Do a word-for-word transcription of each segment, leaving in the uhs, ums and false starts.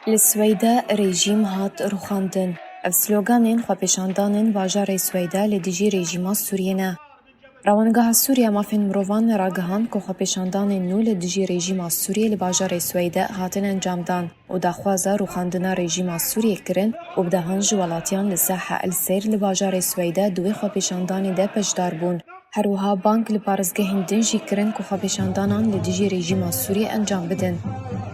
Li Sweyde rejîm hat rûxandin. Ev sloganên xwepêşandanên bajarê Sweyde li dijî rejîma Sûriyê ne. Rewangeha Sûriya Mafên Mirovan ragihand ku xwepêşandanên nû li dijî rejîma Sûriyê li bajarê Sweyde hatin encamdan û daxwaza rûxandina rejîma Sûriyê kirin û bi dehan ji welatiyan li Saha El Seyr li bajarê Sweyde di wê xwepêşandanê de beşdar bûn. Her wiha bang li parêzgehên din jî kirin ku xwepêşandanan li dijî rejîma Sûriyê encam bidin.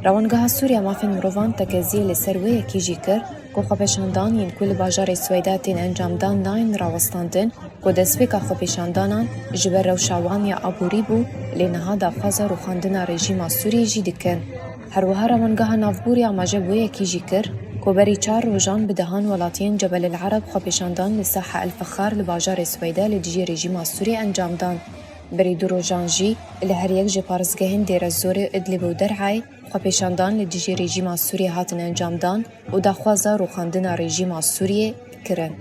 Rewangeha Sûriya Mafên Mirovan tekeziyê li ser wê yekê jî kir ku xwepêşandan yên ku li bajarê Sweyde tên encamdan nayên rawestandin, ku destpêka xwepêşandanan ji ber rewşa wan ya aborî bû, lê niha daxwaza rûxandina rejîma Sûriyê jî dikin. Her wiha Rewangeha Navbûrê amaje bi wê yekê jî kir ku berî çar rojan bi dehan welatiyên Cebel El Ereb xwepêşandan li Saha El Fexar li bajarê Sweyde li dijî rejîma Sûriyê encam dan. Berî du rojan jî li her yek ji parêzgehên Dêrezorê, Idlib û Der'ayê xwepêşandan li dijî rejîma Sûriyê hatin encamdan û daxwaza rûxandina rejîma Sûriyê kirin.